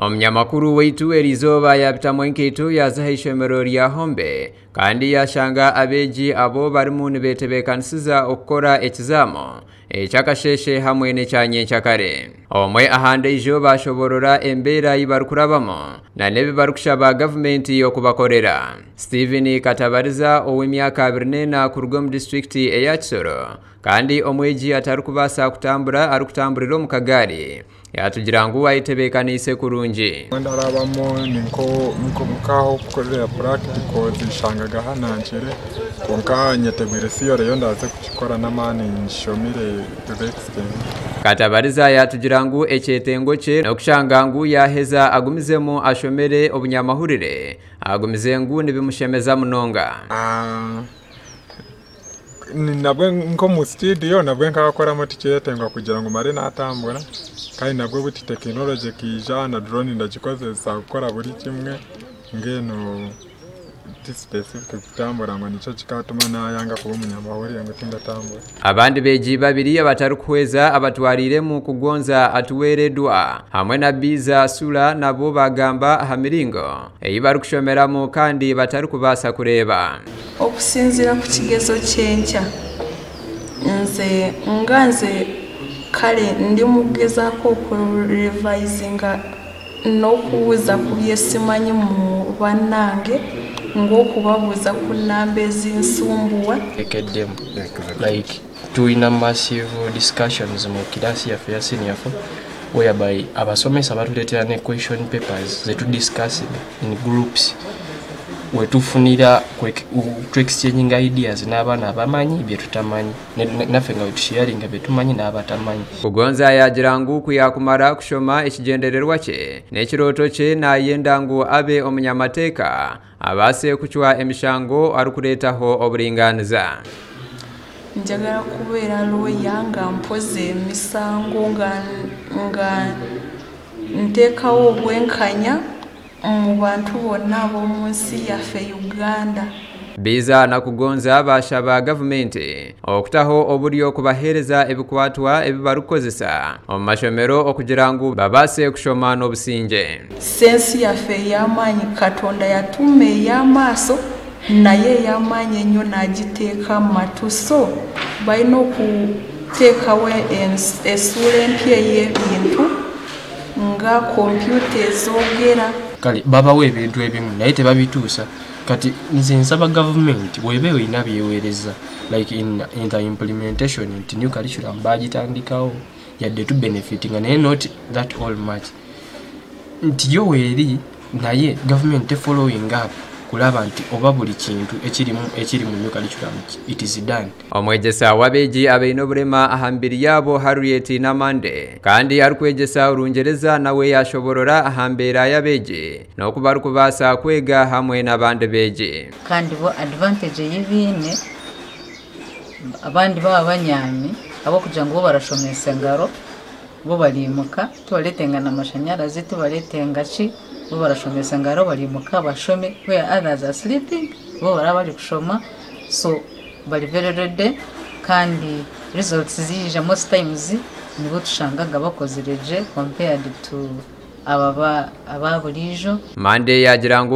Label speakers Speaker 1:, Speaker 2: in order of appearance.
Speaker 1: Omunyamakuru waitu eriizooba yaabitamu enkaito yaaza aha ishomero rya Hombe kandi yaashanga abeegi abo barimu nibetebeekanisiza okukora ekizaamo eky'akasheeshe hamwe n'ekya nyencakare. Omwe aha ndaijo baashoboorora embeera ei barikurabamu n'ebi barikushaba gavumenti okubakorera. Stephen Katabariza ow'emyaka 24 kuruga omu disiturikiti eya Kisoro kandi omwegi atarikubaasa kutambura arikutamburira omu kagaari yatugira ngu ayetebeekaniise kurungi.
Speaker 2: Ndarabamu ninkaho kukorera practicals nshangaga hanankire, kwonka nyetegwire theory yo ndaze kukikora n'amaani nshomire to the extent.
Speaker 1: Katabariza yatugira ngu ekyetengo kye n'okushanga ngu yaheza agumizemu ashomere obunyamahurire, agumize ngu nibimushemeza munonga.
Speaker 2: Nabwe nk'omu studio nabwe nkakoramu tikyetenga kugira ngu mare natambura, kandi nabwe buti tekinology kiija na drone ndagikozesa kukora buri kimwe, mbwenu ti specific kutambura ngu nikyo kikatuma nayanga kuba omunyamahurire ngu tindatambura.
Speaker 1: Abandi beegi babiri abatarikuhweza abatwariremu Kugonza Atuweredwa hamwe na Biza Sula nabo bagamba aha miringo ei barikushomeramu kandi batarikubaasa kureeba.
Speaker 3: Okusinziira ku kigezo kyenkya, nze nga nze kare ndimugezaako okurevisinga n'okubuuza ku byesimanyi mu bannange ng'okubabuuza ku namba ezinsumbuwa.
Speaker 4: Ekeddemu like tulina massive discussions mu kirasi yaffe ya senior 4, whereby abasomesa batuleetera ne question papers zetudiscussing in groups, wetufunira tu ideas n'abaana abamanyi bye tutamanyi, naffe nga wetusharinga bye tumanyi n'abatamanyi.
Speaker 1: Kugonza yagira ngu kuyakumara kushoma ekigyendererwa kye n'ekirooto kye nayenda ngu abe omunyamateeka abaase kucwa emishango arikureetaho oburingaaniza.
Speaker 3: Njagala kubeera lawyer nga mpoza emisango, nga nteekawo obwenkanya mu bantu bonna ab'omu nsi yaffe Uganda.
Speaker 1: Biza na Kugonza bashaba gavumenti okutaho oburyo kubaheereza ebikwatwa ebi barikukozesa omu mashomero okugira ngu babaase kushoma n'obusingye.
Speaker 3: Sense yaffe ey'amaanyi Katonda yatuma ey'amaaso naye ey'amaanyi ennyo n'agiteeka mu matu, so balina okuteekawo essuula empya ey'ebintu nga kompyuta ezoogera.
Speaker 4: Kale babawo ebintu ebimu naye tebabituusa. Kati nze nsaba gavumenti weba erina byeweereza like in the implementation nti new curriculum bagitandikawo yadde tu benefitinga naye not that all much, nti yo weeri naye gavumenti following up kulaba nti oba buli kintu ekiri mu new curriculum it is done.
Speaker 1: Omwegyesa w'abeegi abaine oburema aha mibiri yaabo Harriet Namande kandi arikwegyesa Orungyereza nawe yashoborora aha mbeera y'abeegi n'oku barikubaasa kwega hamwe n'abandi beegi.
Speaker 5: Kandi bo advantage ei baine, abandi baba banyaami ahabw'okugira ngu bo barashomesa engaro, bo barimuka tibareetenga n'amashanyarazi, tibareetenga ki, bo barashomesa engaro, barimuka bashome, where others are sleeping bo baraba bari kushoma, so bari very ready. Kandi results ziija most times nibo tushangaga bakozire gye compared to aba aba buriijo.
Speaker 1: Mande yagira ngu